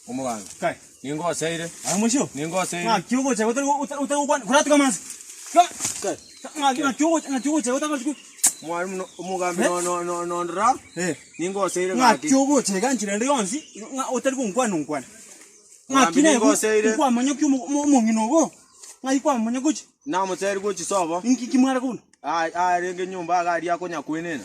Omogambi, Kai. ningoseire, Aye mochio. ningoseire. Ng'aki ogocha otari otari otari gokwana koratiga amansi. Tiga. Kai. Ng'aki ng'aki ogocha ng'aki ogocha otari gochi Mwalimu no- omogambi Eh? no- no- no- nondora, Eh. ningoseire gaki. Ng'aki ogocha iga nchera ende yonsi ng'a otari gonkwana onkwane. Mogambi Ng'aki naye ningoseire. nkwamanya ki omo- omo- omong'ina obo? Ng'ai kwamanya gochia? Namoseiri gochia sobo. Inki ki mware kobuna? Aa- arenge nyomba iga aria akonya kwenena.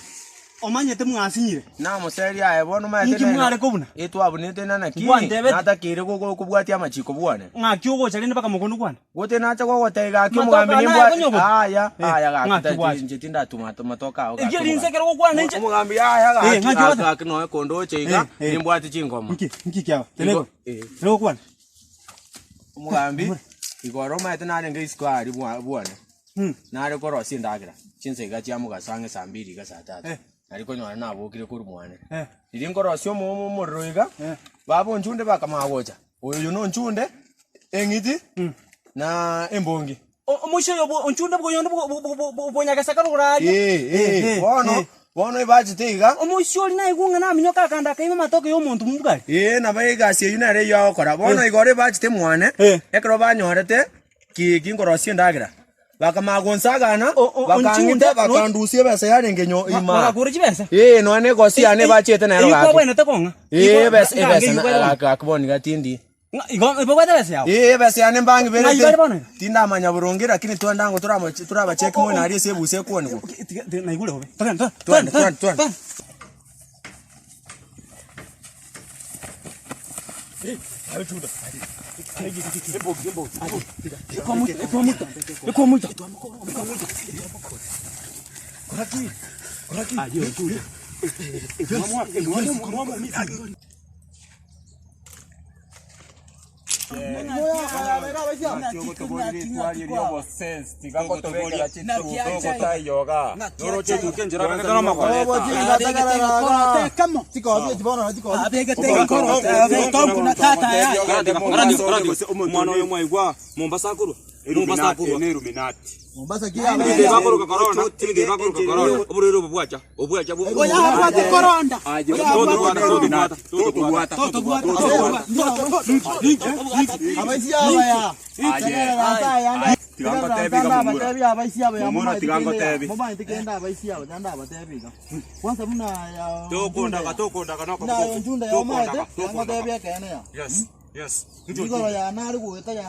Omanyete mwasinyire. Namoseiri aye bono omanyete Inki nere- mware kobuna? Etwabunete na naki, Ngwantebeti. natakeire gogo kobwatia amachiko bwane. Ng'aki ogocha rende mpaka mokondo kwane? Gote nacha gogotebia gaki Matoke omogambi aya nimbwate naye aya Eh, aya gaki ng'aki tari bwacha. inche tindatuma matoke ao gaki Erio rinse omogambi. ekero gokwana ninche. Omogambi aya Eh, gaki ng'aki gaki gwata. gaki noe kondoche iga Eh, eh. nimbwate chingoma. Inki inki kiaba? Igo Tenena. eh. Tenena gokwana. Omogambi, igoro omanyete narenge isiko aria bwa bwane, nare korosia endagera, chinsa iga chia mogaso ang'e saa mbiri iga saa tatu, nari konyora nabokire korwa mwane. Riria nkorosia omo omo omorero iga, baba onchunde bakamanya gocha, oyo na onchunde, eng'iti, na embongi. Omoisia oyo bwo onchunde bwo oyonde bwo bwo bwo bwo bwanyagesaka rogoro aria. Eh, eh, bono, bono ebachete iga. Omoisia oria naigwe ng'a naminyoka akande akaima amatoke y'omonto mobugare. Ee, nabo egasi eyio nere eyio agokora. Bono igoro ebachete mwane, Eh. ekero banyorete ki kinkorosia endagera, bakamanya gonsagana, O- o- bakang'ita, onchunde, no- bakandusia ebesa yarenge nyo ima. Bagakura chibesa. Ee, nonya na egosi yane ebachete nero Eyio gaki. kwabwenerete kong'a. Ee, ebesa Ng'a- ng'a ebesa eyio na- kwabwenerete. gaki gaki bono iga tindi. Ng'a igo ebwate ebesa yao. Ee, ebesa yane Ng'ai mbang'iberete, bare bono iga? tindamanya boronge lakini twende ango toramo torabacheki mono aria ase ebusa ekwanigwa. Tiga tiga naigure bobe. Togende Twende, twende, twende. Omwana oyo mwaigwa Mombasa akorwa Mombasa akorwa oborwaire obo bwacha obwacha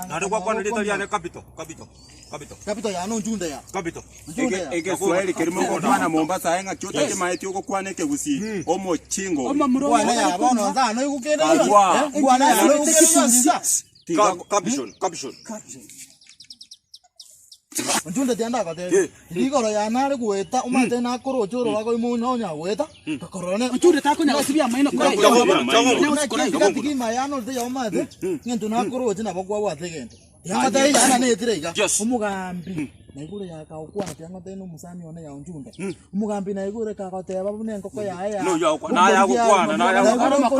Naende gwakwana rieta riane Kapito, Kapito, Kapito, Kapito. Egeswahili keria mogokwana Mombasa aye ng'aki otakemaeti ogokwana ekegusii omochingo oyo. Ka- Caption, caption. Onchunde tianda agotebi rigoro yanare goeta omanyete nakoroche orobago ime onya goeta korone Onchunde takonya gosibia amaino kore. tigima yanorete ya omanyete ng'ento nakoroche nabo kwabwate egento tiangotebi yana netire iga omogambi naigure yakagokwana tiangotebi na omosani one ya onchunde omogambi naigure kagoteba buna engoko yaye ya Naya gokwana, naya gokwana.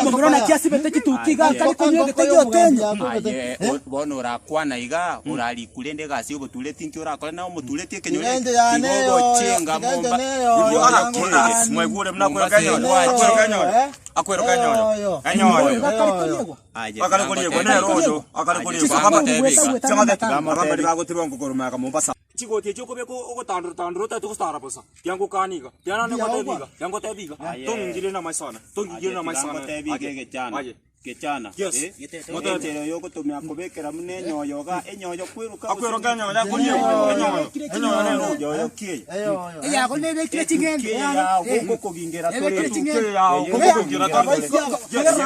Omomura naki asibete chituki iga akare konywa egete giotenyo. Aye, o- bono orakwana iga, orarikwa rende egasi ya obotureti inki orakore na omotureti ekenyoro Tiga eke, inche yane tiga eyoyo, ogochenga tiga inche momba- neyoyo, Igo yango akere, yane. Mwaigure buna Mombasa akwero kenyoyo, egwacha. akwero kenyoyo, akwero kenyoyo, Eyoyo. enyoyo. Akare konyegwa. Aye, Akare koriegwa nere oyo, akare Aye, koriegwa. tigamotebi iga. Abamari bagoteba ngokoromeka Mombasa. Chigoti echi okobeka ogotandora tandora otagete gosara bosa, tiangokani iga, tianane ngotebi iga, tiangotebi iga, tong'ingire na amaiso ane, tong'ingire na amaiso ane. Tigangotebi iga egechana, Aye. gechana, Yes. eh, Motebi. enchera oyogotomia kobekera buna enyoyo iga, enyoyo kweruka gose Akweroka enyoyo akoriegwa, enyoyo, enyoyo nere oyo. enyoyo ki eye? Eyoyo. Eyago nebekire ching'ende. Ki eye yao, gokogingera tore. Ebekire ching'ende. Etuke yao, gokogingera tore.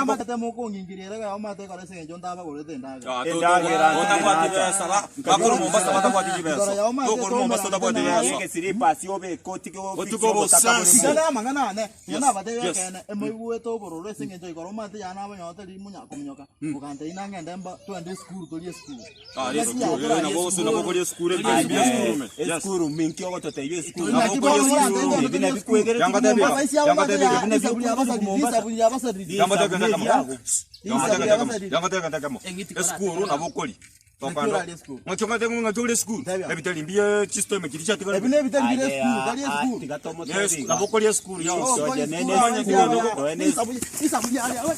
Omanyete mokong'ingiria ere omanyete ekero ase eng'encho ntabagorete endagera Endagera Otabwati besa, ba- bakore Mombasa batabwati chibesa. Tokore Mombasa otabwati besa. Egesiripasi obeke otige Otige ofix obotaka bore obosensi. Tigana amang'ana ane, nigo nabateebia Yes. ekeene, emoigwete obororo ase eng'encho igoro omanyete yane abanyorete rimunya kominyoka, ogantebia nangende mba twende esukuru torie esukuru. Ah, esukuru, eh, nabo gose nabo okoria esukuru, ebinto bia esukuru me. Yes. Esukuru minki ogototebia esukuru. Nabo Naki okoria bono esukuru. orantebie Ebi nabio esukuru. kwegereti Yangotebi iga. Abaisia abo Yangotebi iga. bate ya isaburi ya basariri, isaburi ya basariri. Yangotebi kende kemo. Isaburi Yangotebi ya kende kemo. basariri. Yangotebi kende kemo. Esukuru nabo okori. Tokando. Naki orare esukuru? Ng'aki ong'ate ng'u ng'aki ore esukuru? Tebia. Ebitari mbiya chistorme chiria chiatigara. Ebi nebitari bire esukuru, tari esukuru. Yes, nabo okoria esukuru yonsi. Oh, Oye, esukuru, nene, abana esukuru, biabo, isabu- isabu yaria, we.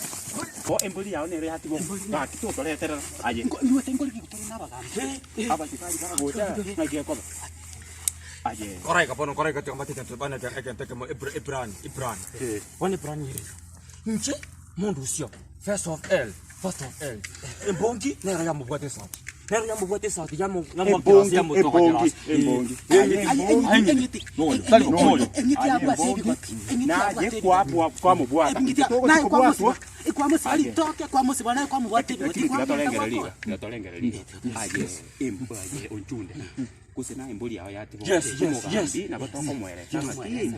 Bo embori yao nere yatigwa gaki totoreterera aye Iwete nkore ki tore nabagambi. abasikari bagocha ng'aki ekoba aye Koraika bono koraika tiga mbatete nto bana egento ekemo ebrani ebrani. Bono ebrani ere iga. Inche mondu osio first of all first of all embongi nero yamobwate esati nero yamobwate esati yamo yamoakera ase yamotokera ase. Embongi, Eng'iti embongi. eng'iti yabwate ebigoti. Eng'iti naye yabwate ebigoti. kwabwa kwamobwata Eng'iti Inche naye togochi kobwatwa kwamosiba. Kwamosiba ritoke kwamosiba naye kwamobwata ebigoti. lakini tiga Kwamweta torengereria gwakora. iga tiga torengereria iga aye embu aye onchunde gose naye embori yao yatiga Yes, yes, omogambi yes. nabo tokomoeresa ng'aki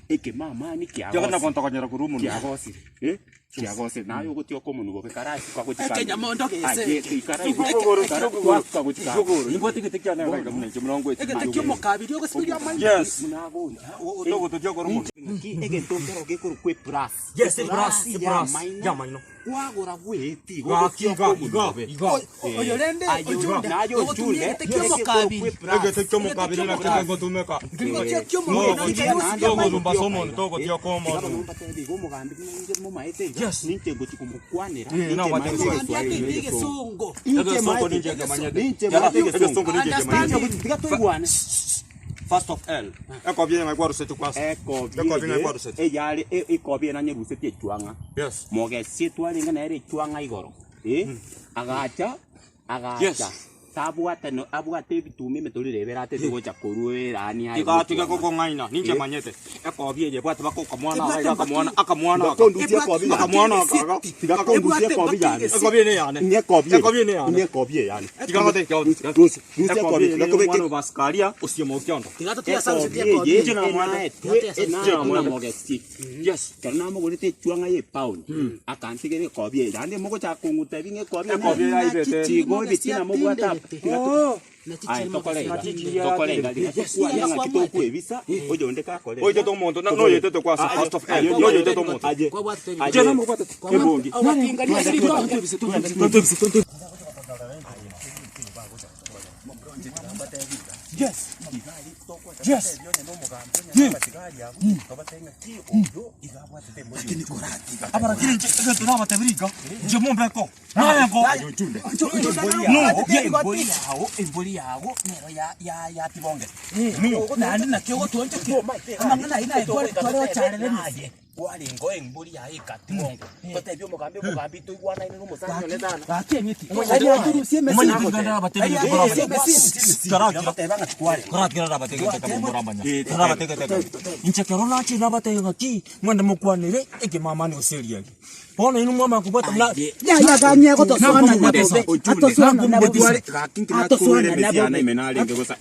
ekemamani Tiga kiagosire nagontokonyera korwa omonwe. kiagosire eh kiagosire naye ogotioka omonwe bobe karasuka gochika Ekenyamondo gese. aye ikara Kigogoro, kigogoro. twasuka gochika Kigogoro. Nimbwate egete kiane iga buna inche buna ngoeti. Egete ki'omokabiri ogosiberia amaino. Yes. munagocha Togototia korwa omonwe. ng'aki egento nkero gekorokwa ebrass Yes, ebrass, ebrass y'amaino. kwagora bweti Gaki gogotioka iga, omonwe iga, bobe iga. Oyo rende ochunde naye ogotumia ochunde egete ki'omokabiri. Egete ki'omokabiri nakio kegotumeka. Egete ki'omokabiri Togochi- togosumbasa omonwe, togotioka omonwe. omogambi ninche momaete iga Yes. ninche ngochi komokwanera Eh, nabwate Omogambi atebie egesongo. Egesongo ninche nkemanyete. Ninche Yala, maete egesongo ninche nkemanyete. Tiga toigwane First of all, ekobi eye ng'ai kwaruseti kwasa. ekobi Ekobi ng'ai eye kwaruseti. eyare ekobi eye nanyerusetie echuang'a Yes. mogesie twarenge nere echuang'a igoro eh, agacha agacha Yes. tabwate no abwate ebituma emetoriro ebere atete gocha korwa erani aye Tiga tiga gochwang'a. gokong'aina, ninche manyete. Ekobi eye ebwate baka okamwana aka iga akamwana akamwana aka. Tigakondusia ekobi yane. Akamwana aka iga. Tigakondusia ekobi yane. Ekobi eye neyane. Inye ekobi eye. Ekobi eye neyane. Inye ekobi eye yane. Tiga ngote, tiga ngote. Rusia, rusia Ekobi ekobi eye eye. neyomwana o basikaria osiemo okiondo. Tiga totiasarusetie Ekobi ekobi. eye Inche namwete. enaetwe Inche namwete. mogesie Yes. ekero namogorete echuang'a ya epound akantigera ekobi eye naende mogochaka kong'uta ng'a ekobi eye Ekobi eye aibete. chigo ebitina mobwate aba. Tiga to- Aye, tokore iga, tokore iga, tiga tokwane ng'aki tokwebisa oyonde kakore Oitete omonto, na- noyoitete kwasa first of all. Noyoitete omonto. Aye, Inche namobwatete. ebongi Abarakini inche egento nabatebirie iga, inche mombeko, naye nko. Embori yago, embori yago nero ya ya yatibongete. Naende naki ogotwanchokia amang'ana ayio naye tware tware ocharere emese. Kwarenge embori yaye ekatibongwa. Totebie omogambi omogambi toigwanaine na omosani one sana. Gaki eng'iti. Yaani aturusie emesi. Inche kero nachire nabatebia ng'aki mwende mokwanere ekemamani gose erieri. Bono inwe mwamanya kobwata buna Yaganye gotosoana nabobe. Atosoana nabobe. Atosoana nabobe.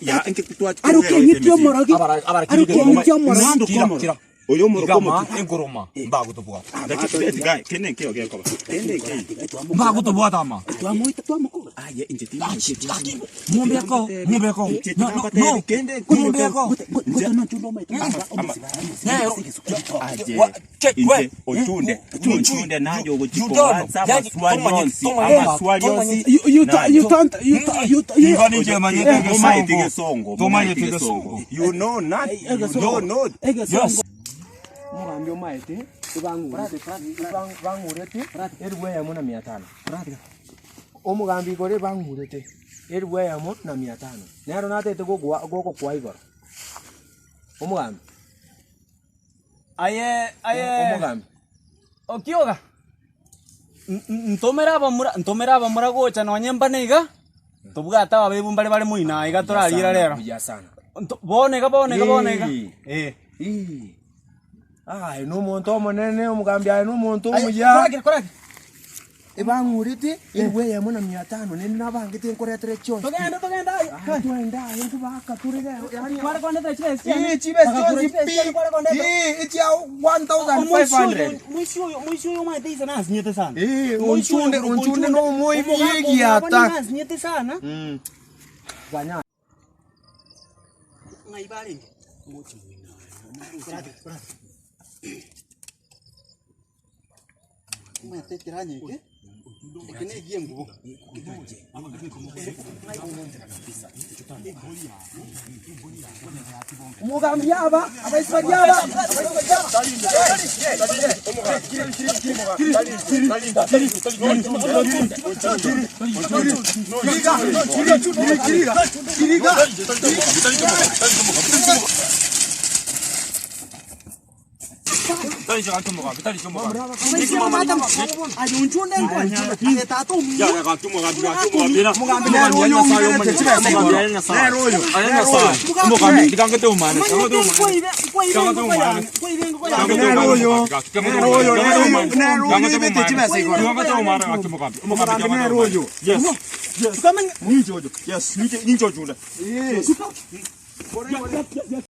Aruke eng'iti omorogi. Aruke eng'iti omorogi. oyo omoroko Igama omotu enkoroma mbagotobwata. kende nkeiyo Mbagotobwata ama. Twamoita twamokora. aye inche tindi Mombeko, mombeko. No, no, no. Mombeko. aje inche ochunde ochunde naye ogochikoansa amaswali yonsi amaswali yonsi You don't you don't you don't you don't Igo ninche manyete mumaete gesongo. gesongo Tomanyete mumaete gesongo gesongo. you know not you know not Yes. Omogambi omaete ebang'urete bang'urete eribu eyemo na mia tano. Omogambi igoro ebang'urete eribu eyemo na mia tano. Nero natete gokwa gogokwa igoro. Omogambi, Aye aye omogambi. okioga. Ntomera abamura ntomera abamura gocha nonye mbane iga tobwate ababebu mbare bare moina iga torariera rero. Buya sana. Nto- Bono iga bono iga bono iga. Ee. Eh. Ii. Aye nomonto omonene omogambi aye nomonto omuya. Koragera koragera. Ebang'urete eribu eyemo na mia tano nende nabangete nkoretere chionsi. Togende togende aye. Aye, twende aye nkobaka tore rero. Yani Kware kondetera chibesa chiane. Ii, chibesa Bakagura chionsi chibesa chiane pi. kware kondetera. Ii, ichia 1500. Mwisho uyo mwisho uyo mwaete isa nasinyete sana. Ii, onchunde onchunde nomoibi egiata. Nasinyete sana. Ganya. Ng'ai barenge. Omanyete ekeranya eke. Omogambi aba, abaisraeli aba,